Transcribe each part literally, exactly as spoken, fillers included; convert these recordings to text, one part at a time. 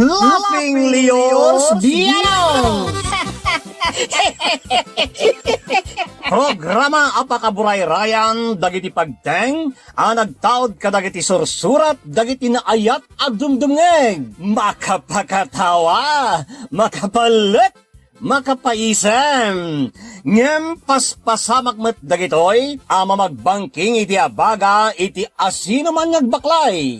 Laughing Leos Bianong! Programa a pakaburayrayan dagiti pagteng a nagtaud kadagiti sursurat dagiti naayat a dumdumngeg. Makapakatawa, makapalek, makapaisem. Ngem paspasamak met dagitoy a mamagbangking iti abaga iti asinoman nga agbaklay.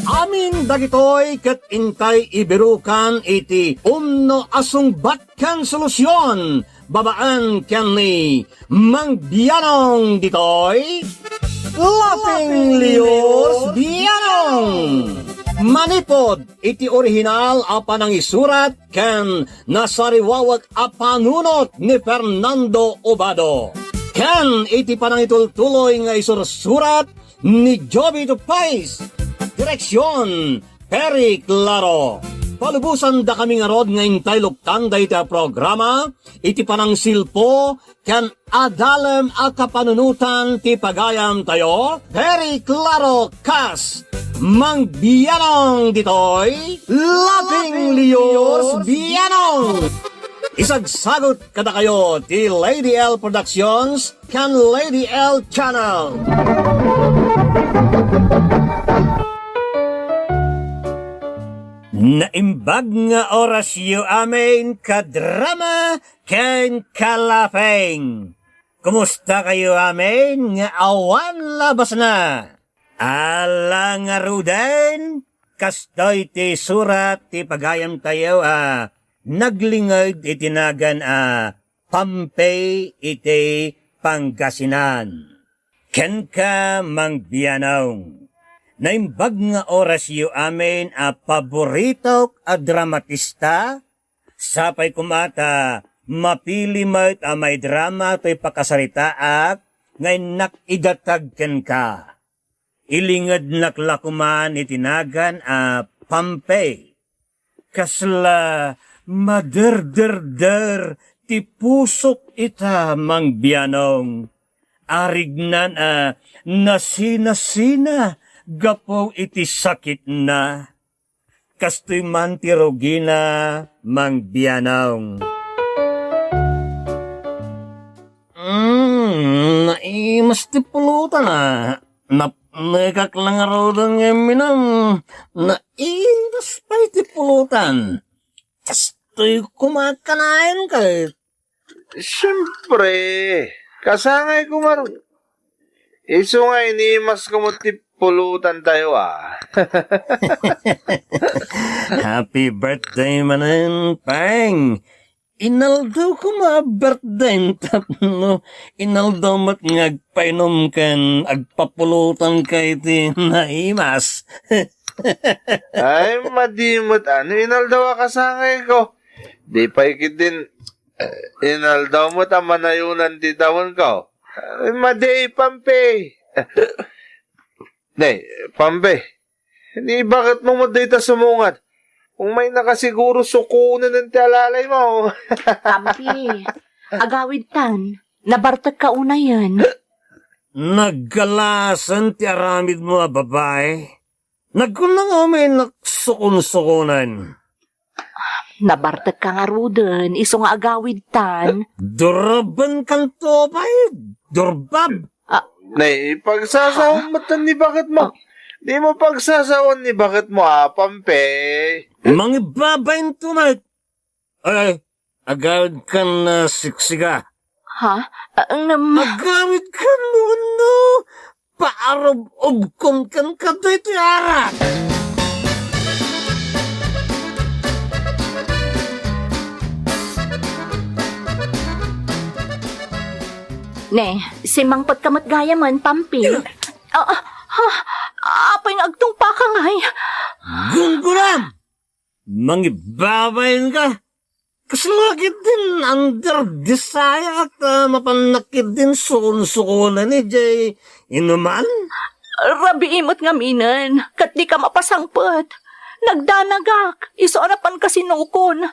Amin dagitoy ket intay ibirukan iti umno a sungbat ken solusion babaen ken ni Mang Bianong ditoy, Laughing Leos Bianong. Manipud iti orihinal a panangisurat ken nasariwawek a panunot ni Fernando Obado, ken iti panangitultuloy nga isursurat ni Jovito Pais. Direksion, Perry Claro. Palubosan dakami ngarud nga intay luktan dayta a programa iti panangsilpo ken adalem a kapanunotan ti pagayamtayo, Perry Claro kas Mang Bianong ditoy, Laughing Leos Bianong. Isagsagut kadakayo ti Lady L Productions ken Lady L Channel. Naimbag nga orasyo amin, kadrama ken kalapeng. Kumusta kayo amin nga awan labasna? Ala ngaruden, kastoy ti surat ti pagayamtayo a naglinged iti nagan a Pompey iti Pangasinan. Kenka, Mang Bianong, naimbag nga orasyo amin a paboritok a dramatista, sapay koma ta mapili met a maidrama toy pakasaritaak nga innak idatag kenka. Ilingednak la koman iti nagan a Pompey. Kasla maderderder ti pusok ita, Mang Bianong. Arignan a nasinasina gapu iti sakitna. Kastoy man ti rugina, Mang Bianong. Mm, naimas ti pulutan a. Napnekak la ngaruden nga imminum. Naimas pay ti pulutan. Kastoy koma kanayon ket. Siempre, kasangayko ngarud. Isu nga inimasko met ti pulutantayo a. Happy birthday manen, Peng! Inaldaw koma a birthday tapno inaldaw met nga agpainom ken agpapulutanka iti naimas. Ay, madi met a no inaldaw a kasangayko. Di pay ketdin inaldaw met a manayonan ti tawenko. Madi, Pampi. Ne, Pampi. Ni baketmo met dayta sumungad. Umayka siguro sukonen ti alalaymo. Pampi, agawidtan. Nabartekka unayen. Naggalasen ti aramidmo a babai. Nagkunam nga umaynak sukonsukonen. Nabartekka ngaruden, isu nga agawidtan. Durbenkanto pay, durbab. Ah. Ne, pagsasaon met ni baketmo. Ah. Dimo pagsasaon ni baketmo, a, Pampi. Mangibabainto met. Ay, agawidkan a siksika. Ha? Ah, ngem- Agawidkan wenno paarub-ubkonkan kadaytoy arak. Ne, simmangpetka met gayamen, Pampi. Ah, ah, ah, apay nga agtungpaka ngay? Gunggunam! Mangibabainka. Kasla ketdin under desire ta mapannak ketdin sukonsukonen idiay inuman? Rabii met ngaminen, ket dika mapasangpet. Nagdanagak, isu a napanka sinukon.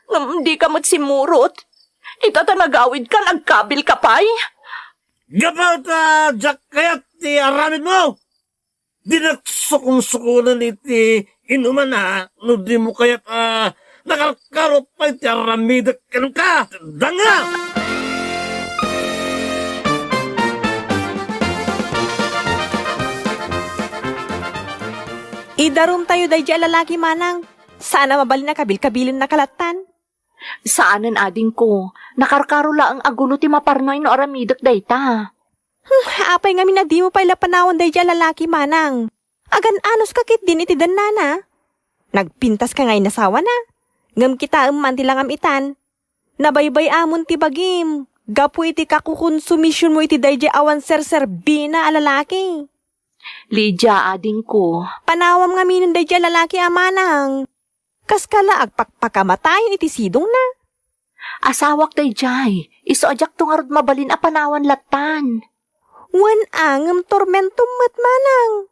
Ngem dika met simmurot. Ita ta nagawidkan, agkabilka pay. Gapu ta diak kayat ti aramidmo. Dinak sukonsukonen iti Inumanna, no dimo kayat a nakarkaro pay ti aramidek kenka. Danga! Idarumtayo daydiay a lalaki, manang. Saan a mabalin a kabilkabilenna ka lattan. Saanen, adingko. Nakarkaro laeng a gulo ti maparnuay no aramidek dayta. Hmm, apay ngamin a dimo pay la panawan daydiay a lalaki, manang? Agan-anos ka ketdin iti dannana. Nagpintas ka nga inasawana. Ngem kitaem man ti langam itan. Nabaybay-amon ti bagim gapu iti kakukonsumisionmo iti daydiay awan serserbina a lalaki. Lydia, adingko. Panawam ngaminen daydiay a lalaki a manang. Kaskala agpakpakamatayen iti sidongna. Asawak daydiay, isu a diakto ngarud mabalin a panawan lattan. Wen a, ngem tormentom met, manang.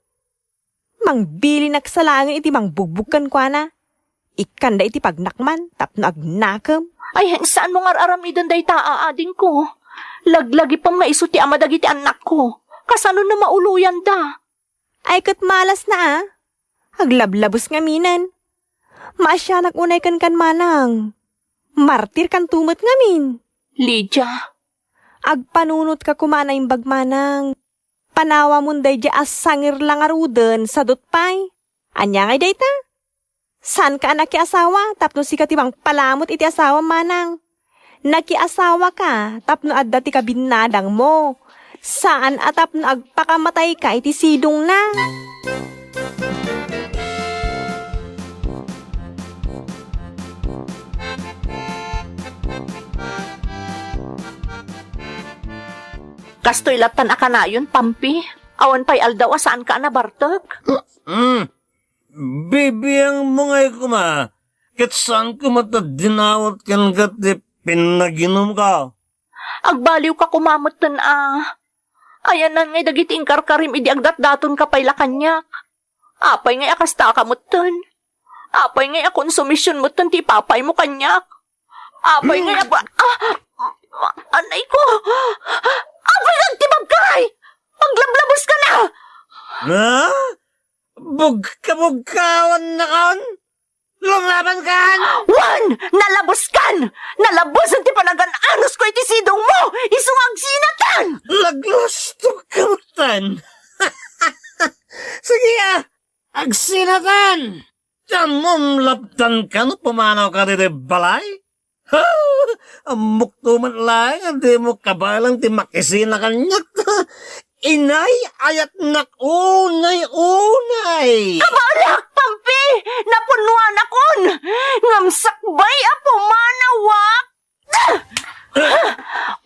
Mangbilinak sa laengen iti mangbugbog kenkuana. Ikkanda iti pagnakman tapno agnakem. Ay, saanmo nga ar-aramiden dayta, a, adingko. Laglagipem nga isu ti ama dagiti annakko. Kasano no mauloyanda? Ay, ket malasna a. Aglablabes ngaminen. Maasianak unay kenkan, manang. Martirkanto met ngamin. Lydia. Agpanunotka koma a naimbag, manang. Panawamon daydiay a sangir la ngaruden sadut pay. Ania ngay dayta? Saanka a nakiasawa tapno sika ti mangpalamut iti asawam, manang. Nakiasawaka tapno adda ti kabinnadangmo. Saan a tapno agpakamatayka iti sidongna. Kastoy lattan a kanayon, Pampi. Awan pay aldaw a saanka a nabartek. Mm. Bibiangmo ngay koma, ket saan koma ta dinawat kenka ti pinnaginumko. Agbaliwka koma metten a. Ayanan ngay dagiti inkarkarim idi agdatdatonka pay la kaniak. Apay ngay a kastaka metten? Apay ngay a konsumision metten ti ipapaymo kaniak? Apay ngay a ba-, ah, anay ko! Apay nga agtibagkay! Aglablabeska na! Ha? Bugkabugkawan nakon? Lumabankan! Wen! Nalabeskan! Nalabesen ti panagan-anos ko iti sidongmo! Isu nga agsinatan! Laglastokka metten! Sige a, agsinatan! Diam lapdan kano pumanawka ditoy balay? Ammokto met laeng a dimo kabaelan ti makisina kaniak. Inay, ayatnak unay-unay. Kabaelak, Pampi! Napunnuanakon! Ngem sakbay a pumanawak!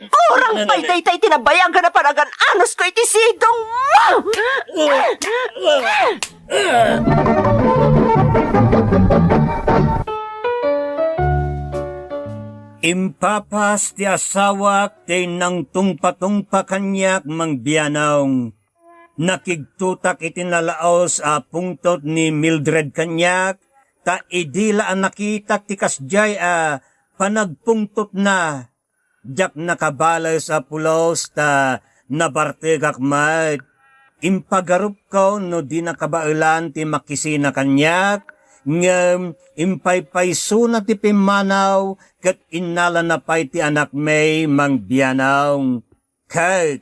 Kurang pay dayta iti nabayagan a panagan-anos ko iti sidongmo! Impapas ti asawak ti nangtungpatungpa kaniak, Mang Bianong. Nakigtotak iti nalaos a pungtot ni Mildred kaniak, ta idi la a nakitak ti kasdiay a panagpungtotna, diak nakabales a pulos ta nabartekak met. Impagarupko no di nakabaelan ti makisina kaniak, ngem impaypaysona ti pimmanaw ket innalana pay ti anakmi, Mang Bianong. Ket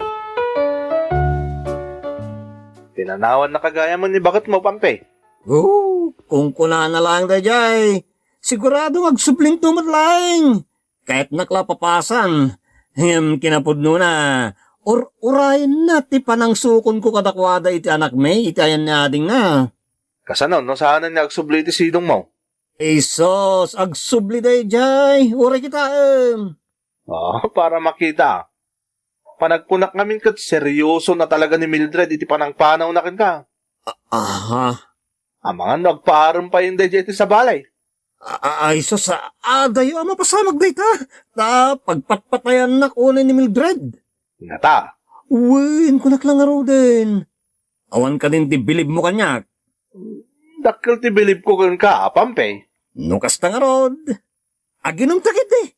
pinanawannaka gayam ni baketmo, Pampi? Oh, kunkunana laeng daydiay. Sigurado nga agsublinto met laeng. Kayatnak la papasan. Ngem kinapudnona, ur-urayenna ti panangsukonko kadakuada iti anakmi iti ayan ni adingna. Kasano no saanen nga agsubli iti sidongmo? Isus, agsubli daydiay. Uray kitaem. Ah, para makita. Panagkunak ngamin ket serioso na talaga ni Mildred iti panangpanawna kenka. A-, aha. Amangan no agpaarem pay daydiay iti sabali. A-, a-, ay, sus, a-, adayo a mapasamak dayta. Ta pagpatpatayannak unay ni Mildred. Ngata? Wen, kunak la ngaruden. Awan kadin ti bilibmo kaniak? Dakkel ti bilibko kenka, Pampi. No kasta ngarud, aginumta ketdi.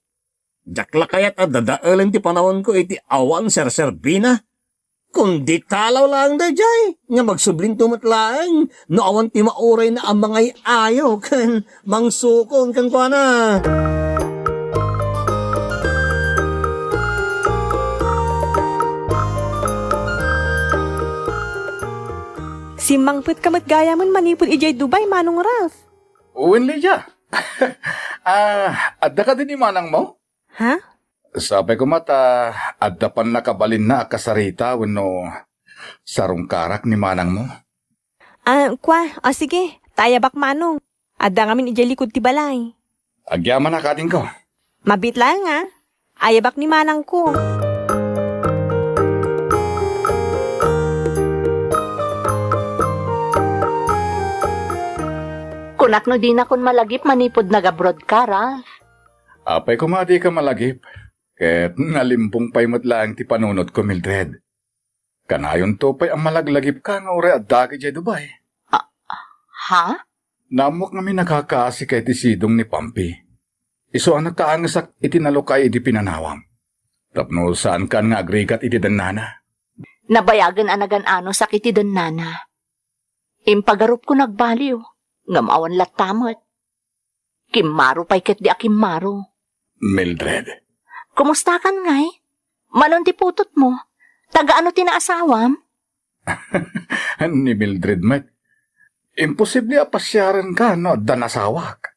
Diak la kayat a dadaelen ti panawanko iti awan serserbina. Kundi talaw laeng daydiay, nga magsublinto met laeng no awan ti maurayna a mangay-ayo ken mangsukon kenkuana. Simmangpetka met gayamen manipud idiay Dubai, Manong Ralph. Wen, Lydia. Ah, adda kadi ni manangmo? Ha? Sapay koma ta adda pannakabalinna a kasarita wenno sarungkarak ni manangmo. Ah, kua, o sige, ta ayabak manong. Adda ngamin idiay likud ti balay. Agyamanak, adingko. Mabiit laeng, a. Ayabak ni manangko. Kunak no dinakon malagip manipud nag-abroad ka, Ralph. Apay koma a dika malagip, ket nalimpong pay met laeng ti panunotko, Mildred. Kanayonto pay a malaglagipka nga uray addak idiay Dubai. Ah, ha? Naammoak ngamin a nakakaasika iti sidong ni Pampi. Isu a nakaangesak iti nalukay idi pinanawam. Tapno saankan nga agrigat iti dennana. Nabayagen a nagan-anosak iti dennana. Impagarupko nagbaliw, ngem awan latta met. Kimmaro pay ketdi a kimmaro. Mildred. Kumustakan ngay? Manon ti putotmo? Taga-ano ti naasawam? Ni Mildred met. Imposible a pasiarenka no adda nasawak.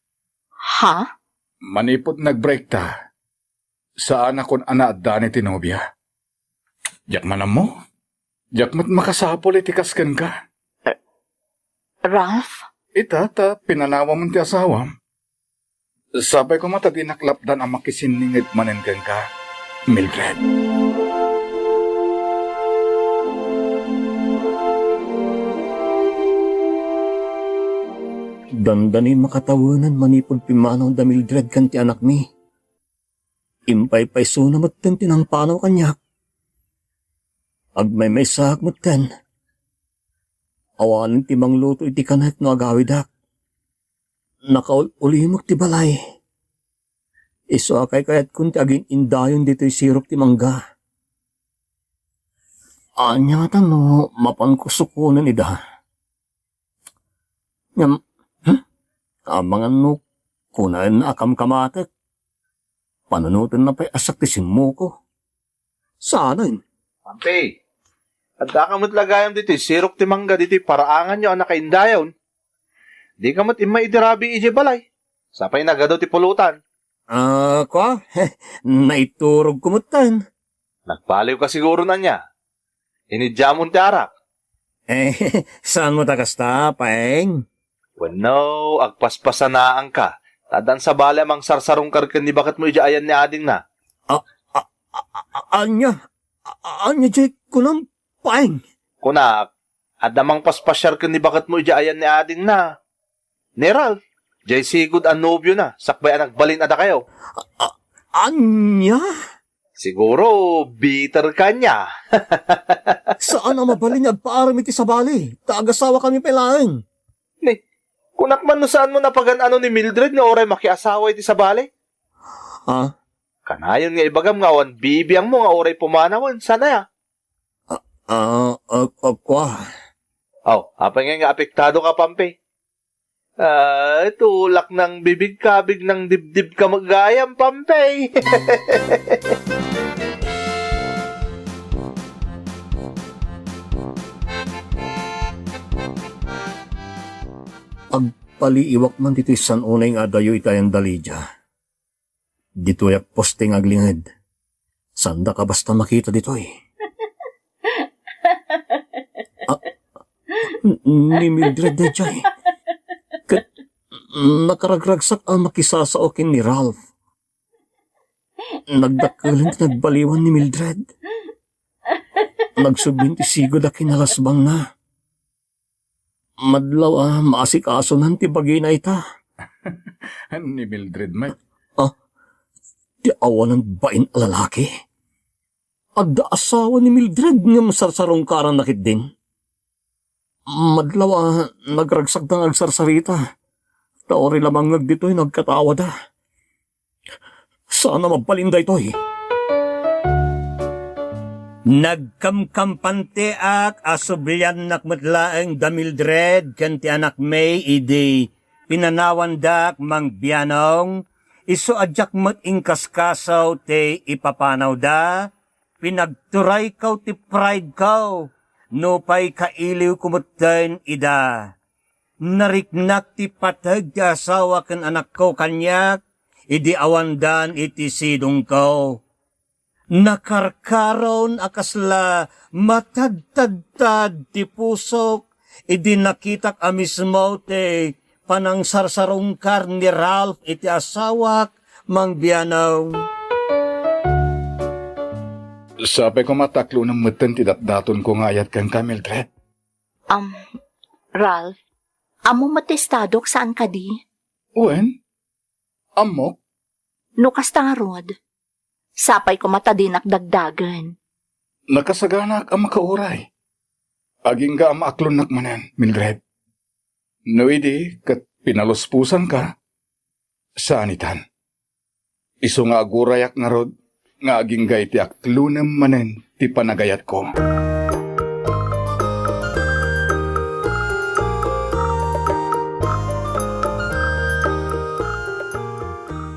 Ha? Manipud nag-break ta, saanakon a naaddan iti nobia. Diak man ammo. Diak met makasapul iti kas kenka. Ralph? Ita, ta pinanawam ti asawam. Sapay koma ta dinak lapdan a makisinninged manen kenka, Mildred. Dandani makatawenan manipud pimmanaw da Mildred ken ti anakmi. Impaypaysona metten ti nangpanaw kaniak. Agmaymaysaak metten. Awanen ti mangluto iti kanek no agawidak. Nakaul-ulimek ti balay. Isu a kaykayatkon ti agin-indayon ditoy sirok ti mangga. Ania ngata no mapanko sukonen ida? Ngem, hmm? Amangan no kunaenna a kamkamatek. Panunotenna pay a siak ti simmuko. Saanen? Pampi, addaka met la gayam ditoy sirok ti mangga ditoy paraanganyo a nakaindayon. Dika met immay idi rabii idiay balay. Sapay nagadu ti pulutan. Ah, kua? Naiturogko metten. Nagbaliwka siguron ania? Inidiamon ti arak? Eh, saanmo ta kasta, Paeng? Wenno, agpaspasanaanka. Ta addan sabali a mangsarsarungkar ken ni baketmo idiay ayan ni adingna. A, a, a, a, ania? A, a, ania diay kunam, Paeng? Kunak, adda mangpaspasiar ken ni baketmo idiay ayan ni adingna. Ni Ralph, diay sigud a nobiona, sakbay a nagbalin a dakayo. A, ania? Siguro, bitter ka ania. Saan a mabalin nga agpaaram iti sabali, ta agasawakami pay laeng. Ni, kunak man no saanmo napagan-ano ni Mildred nga uray makiasawa iti sabali? Ha? Kanayon nga ibagam nga awan bibiangmo nga uray pumanawen, saan aya? Ah, ah, ah, kua. Aw, apay ngay nga apektado ka, Pampi? Ah, tulak nang bibig kabig nang dibdib ka met gayam, Pampey. Agpaliiwak man ditoy san-unay nga adayo iti ayan da Lydia. Ditoyak posting aglinged. Saandaka basta makita ditoy. Ah, ni Mildred daydiay. Ket nakaragragsak a makisasao ken ni Ralph. Nagdakkelen ti nagbaliwan ni Mildred. Nagsublin ti sigud a kinalasbangna. Madlaw a maasikasonan ti bagina ita. Ni Mildred met. Ah, ti awanen bain a lalaki. Adda asawa ni Mildred ngem sarsarungkaranna ketdin. Madlaw a nagragsakda nga agsarsarita. Ta uray la mangngeg ditoy no agkatawada. Saan a mabalin daytoy. Nagkamkampanteak a subliannak met laeng da Mildred ken ti anakmi idi pinanawandak mangbianong, isu a diak met inkaskaso ti ipapanawda, pinagturayko ti prideko, nupay kailiwko metten ida. Nariknak ti pateg ti asawa ken anakko kaniak idi awandan iti sidongko. Nakarkaron a kasla matadtadtad ti pusok idi nakitak a mismo ti panangsarsarungkar ni Ralph iti asawak mangbianong. Sapay koma ta aklonem metten ti datdatonko nga ayat kenka, Mildred. Um, Ralph, ammo met ti estadok, saan kadi? Wen, ammok. No kasta ngarud, sapay koma ta dinak dagdagen. Nakasaganak a makauray. Agingga a maaklonnak manen, Mildred. No idi ket pinalusposanka, saan itan. Isu nga agurayak ngarud nga agingga iti aklonem manen ti panagayatko.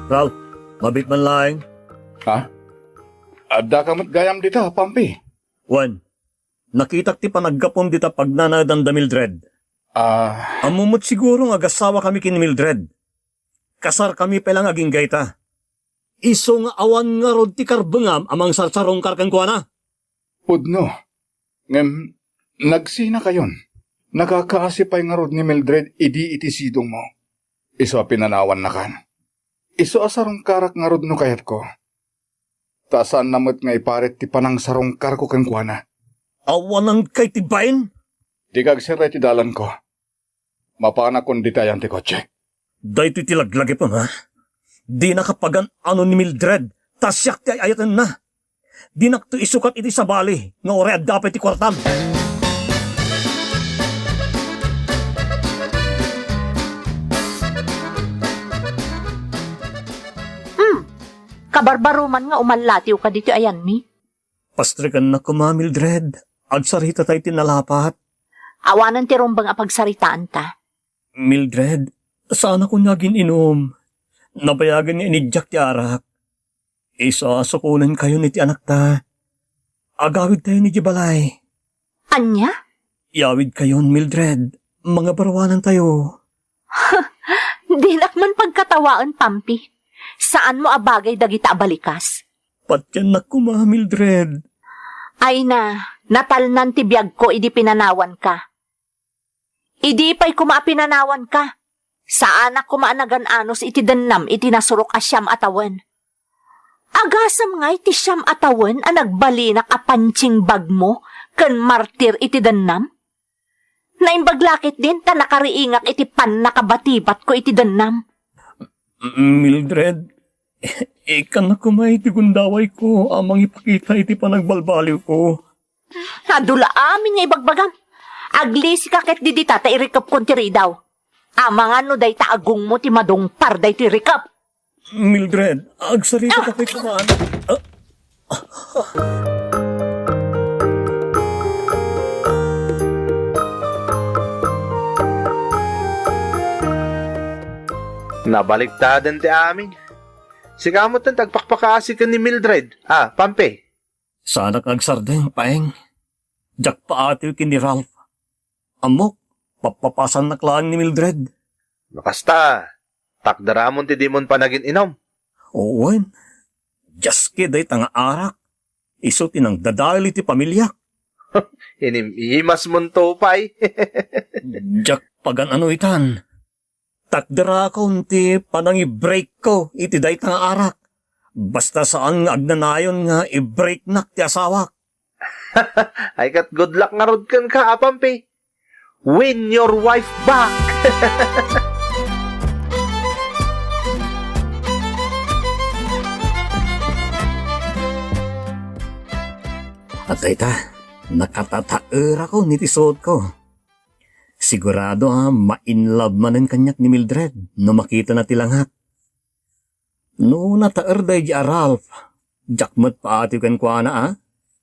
Ralph, mabiit man laeng. Ha? Addaka met gayam dita, Pampi? Wen, nakitak ti panaggapum dita pagnanaedan da Mildred. Ah. Ammo met siguro nga agasawakami ken ni Mildred. Kasarkami pay la nga agingga ita. Isu nga awan ngarud ti karbengam a mangsarsarungkar kenkuana. Pudno. Ngem, nagsinakayon. Nakakaasi pay ngarud ni Mildred idi iti sidongmo. Isu a pinanawannakan. Isu a sarungkarak ngarud no kayatko. Ta saanna met nga iparit ti panangsarungkarko kenkuana. Awananka iti bain? Dika agsirre iti dalanko. Mapanakon dita ayan ti kotse. Daytoy ti laglagipem, ha? Dinaka pagan-ano ni Mildred, ta siak ti ay-ayatenna. Dinakto isukat iti sabali nga uray adda pay ti kuartam. Hmm, kabarbaroman nga umallatiw ka ditoy ayanmi. Pastrekannak koma, Mildred. Agsarita tayo ti nalapat. Awanen ti rumbeng a pagsaritaanta. Mildred, saanak nga agin-inum. Nabayagen nga iniddiak ti arak. Isasukonenkayon iti anakta. Agawidtayon idiay balay. Ania? Iyawidkayon, Mildred. Mangabaruanantayo. Dinak man pagkatawaen, Pampi. Saanmo a bagay dagita a balikas. Patiennak koma, Mildred. Ay na, natalnan ti biagko idi pinanawanka. Idi pay koma a pinanawanka, saanak koma a nagan-anos iti dennam iti nasurok a siam a tawen. Agasem ngay ti siam a tawen a nagbalinak a punching bag mo ken martir iti dennam? Naimbag la ketdin ta nakariingak iti pannakabatibatko iti dennam. Mildred, ikkannak koma iti gundawayko a mangipakita iti panagbalbaliwko. Adu la amin nga ibagbagam. Aglisika ketdi dita ta irikepkon ti ridaw. Amangan no dayta a gungmo ti madungpar daytoy rikep. Mildred, agsarita ka pay kuman. Ah. Nabaliktaden ti amin. Sika met ti agpakpakaasi ken ni Mildred. Ah, Pampi. Saanak nga agsardeng, Paeng. Diak paatiw ken ni Ralph. Ammok, pappapasannak laeng ni Mildred. No kasta, takderamon ti dimon panagin-inum. Wen, diaske dayta nga arak. Isu ti nangdadael iti pamiliak. Inim-imasmonto pay. Diak pagan-ano itan. Takderakon ti panangibreakko iti dayta nga arak. Basta saan nga agnanayon nga ibreaknak ti asawak. Ay ket, good luck ngarud kenka, a Pampi. Win your wife back! At dayta, nakatataerakon iti suotko. Sigurado a ma-in love manen kaniak ni Mildred no makitana ti langak. No nataerda idi a Ralph, diak met paatiw kenkuana, a?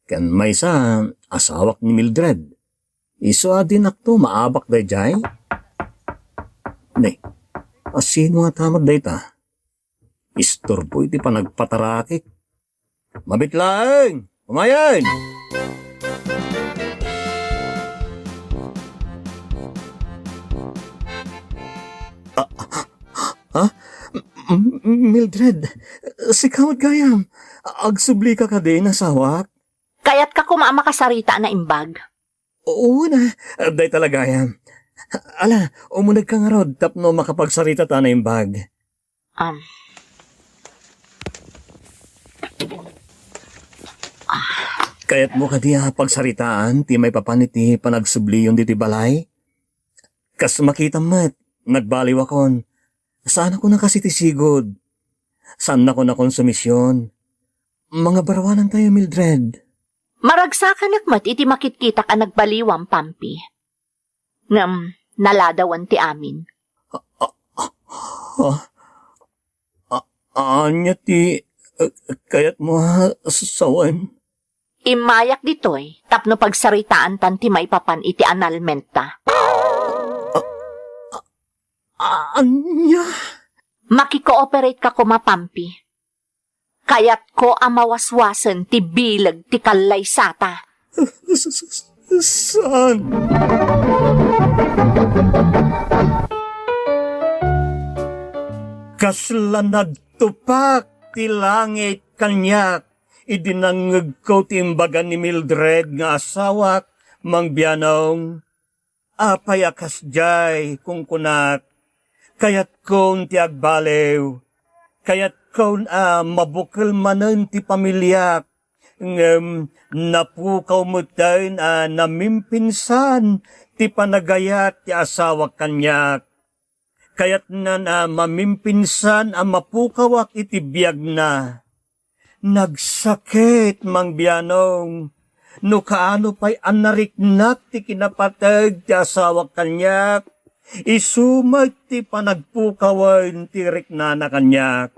ken maysa, asawak ni Mildred. Isu a dinakto maabak daydiay? Ne, asino ngata met dayta? Isturbo iti panagpatarakek. Mabit laeng! Kumayen! Ah, ha? M-, M-, Mildred, sika met gayam. Agsublika kadi, asawak? Kayatka koma a makasarita a naimbag? Wen a, dayta la gayam. Ala, umunegka ngarud tapno makapagsaritata a naimbag. Um. Kayatmo kadi a pagsaritaan ti maipapan iti panagsubliyon ditoy balay? Kas makitam met, nagbaliwakon. Saanakon a kas iti sigud. Saannakon a konsumision. Mangabaruanantayo, Mildred. Maragsakanak met iti makitkitak a nagbaliwam, Pampi. Ngem naladawen ti amin. A, a, a, ania ti, eh, kayatmo a sawen? Immayak ditoy tapno pagsaritaantan ti maipapan iti annulmenta. A, a, ania? Makikooperate ka koma, Pampi. Kayatko a mawaswasen ti bileg ti kallaysata. Saan? Kasla nagtupak ti langit kaniak idi nangngegko ti imbaga ni Mildred nga asawak, Mang Bianong. Apay a kasdiay, kunkunak, kayatkon ti agbaliw, kayatkon a mabukel manen ti pamiliak, ngem napukaw metten a namimpinsan ti panagayat ti asawak kaniak. Kayatnan a mamimpinsan a mapukawak iti biagna. Nagsakit, Mang Bianong, no kaano pay a nariknak ti kinapateg ti asawak kaniak, isu met ti panagpukawen ti riknana kaniak.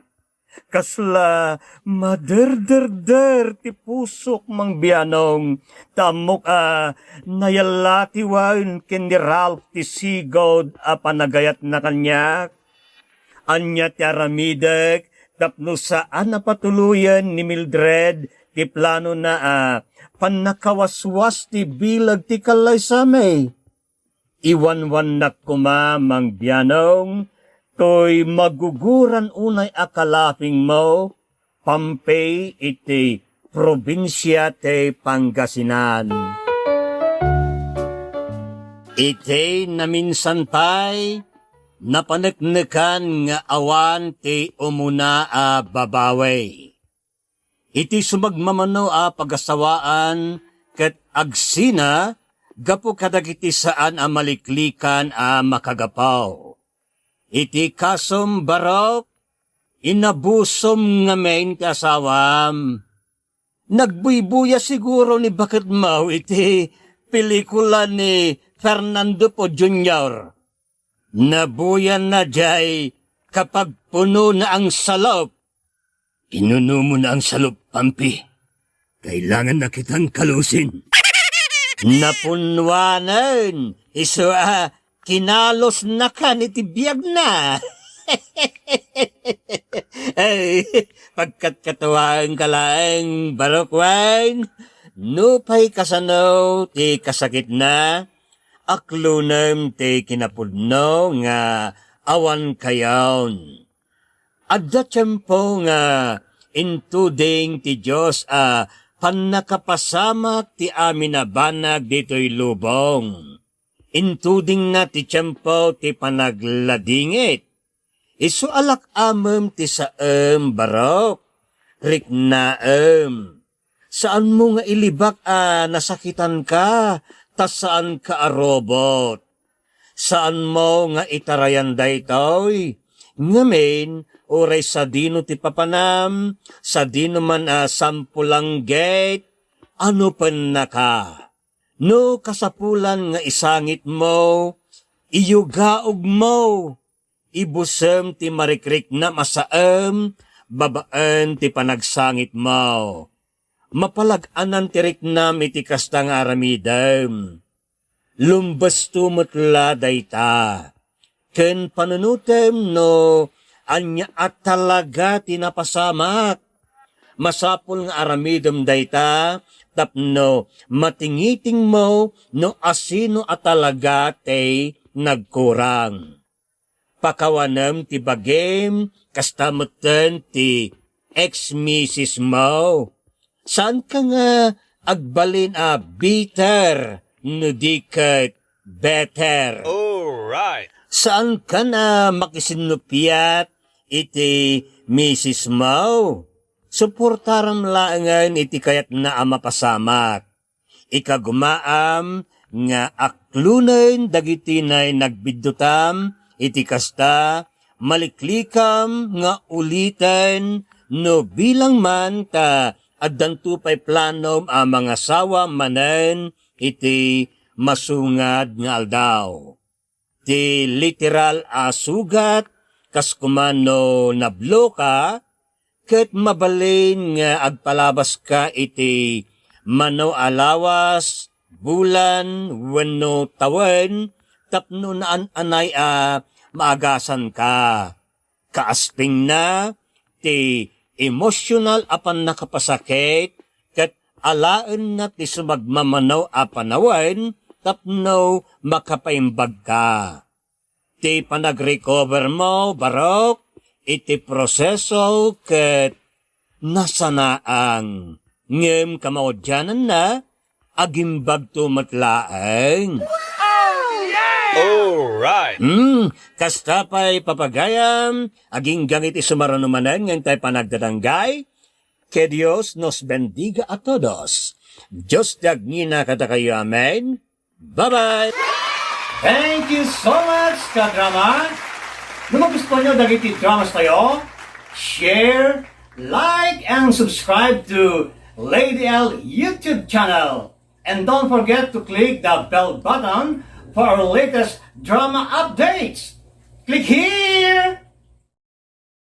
Kasla maderderder ti pusok, Mang Bianong, ta ammok a nayallatiwen ken ni Ralph ti sigud a panagayatna kaniak. Ania ti aramidek tapno saan a patuloyen ni Mildred ti planona a pannakawaswas ti bileg ti kallaysami? Iwanwannak koma, Mang Bianong, toy maguguran unay a kalapingmo, Pampi, iti probinsia ti Pangasinan. Iti naminsan pay, napaneknekan nga awan ti umuna a babawi. Iti sumagmamano a pagasawaan ket agsina gapu kadagiti saan a maliklikan a makagapu. Iti kasom, Barok, inabusom ngamin ti asawam. Nagbuybuya siguro ni baketmo iti pelikula ni Fernando Poe Junior. Nabuyanna diay kapagpunona ang salop. Inunomon ang salop, Pampi. Kailangan na kitang kalusin. Napunwanen, isu a kinalosnakan iti biagna. Ay, pagkatkatuaenka laeng, Barok, wen, nupay kasano ti kasakitna, aklonem ti kinapudno nga awan kayon. Adda tiempo nga intuding ti Dios a pannakapasamak ti amin a banag ditoy lubong. Intudingna ti tiempo ti panagladingit. Isu a lak-amem ti saem, Barok. Riknaem. Saanmo nga ilibak a nasakitanka, ta saanka a robot. Saanmo nga itarayan daytoy. Ngamin, uray sadino ti papanam, sadino man a sampulanggit, anupennaka. No kasapulan nga isangitmo, iyugaogmo, ibusem ti marikriknam a saem babaen ti panagsangitmo. Mapalag-anan ti riknam iti kasta nga aramidem. Lumbesto met la dayta. Ken panunotem no ania a talaga ti napasamak. Masapul nga aramidem dayta tapno matingitingmo no asino a talaga ti nagkurang. Pakawanem ti bagim, kasta metten ti ex-misis mo. Saanka nga agbalin a bitter no di ket better. Alright. Saanka nga makisinnupiat iti misis mo. Suportaram laengen iti kayatna a mapasamak. Ikagumaam nga aklonen dagiti nainagbiddutam iti kasta, maliklikam nga uliten no bilang man ta addanto pay planom a mangasawa manen iti masungad nga aldaw. Ti literal a sugat, kas koma no nabloka, ket mabalin nga agpalabaska iti mano a lawas, bulan, wenno tawen tapno naan-anay a maagasanka. Kaaspingna, ti emosyonal a pannakapasakit ket alaenna ti sumagmamano a panawen tapno makapaimbagka. Ti panagrecover mo, barok, iti proseso ket nasanaang. Ngem kamaudiananna, agimbagto met laeng. Alright. Hmm, kasta pay, papagayam, aginggang iti sumaruno manen nga intay panagdadanggay. Que Dios nos bendiga a todos. Dios ti agngina kadakayo. Amen. Bye-bye. Thank you so much, kadrama. No magustuhan nyo dagiti dramas tayo, share, like, and subscribe to Lady L YouTube channel. And don't forget to click the bell button for our latest drama updates. Click here!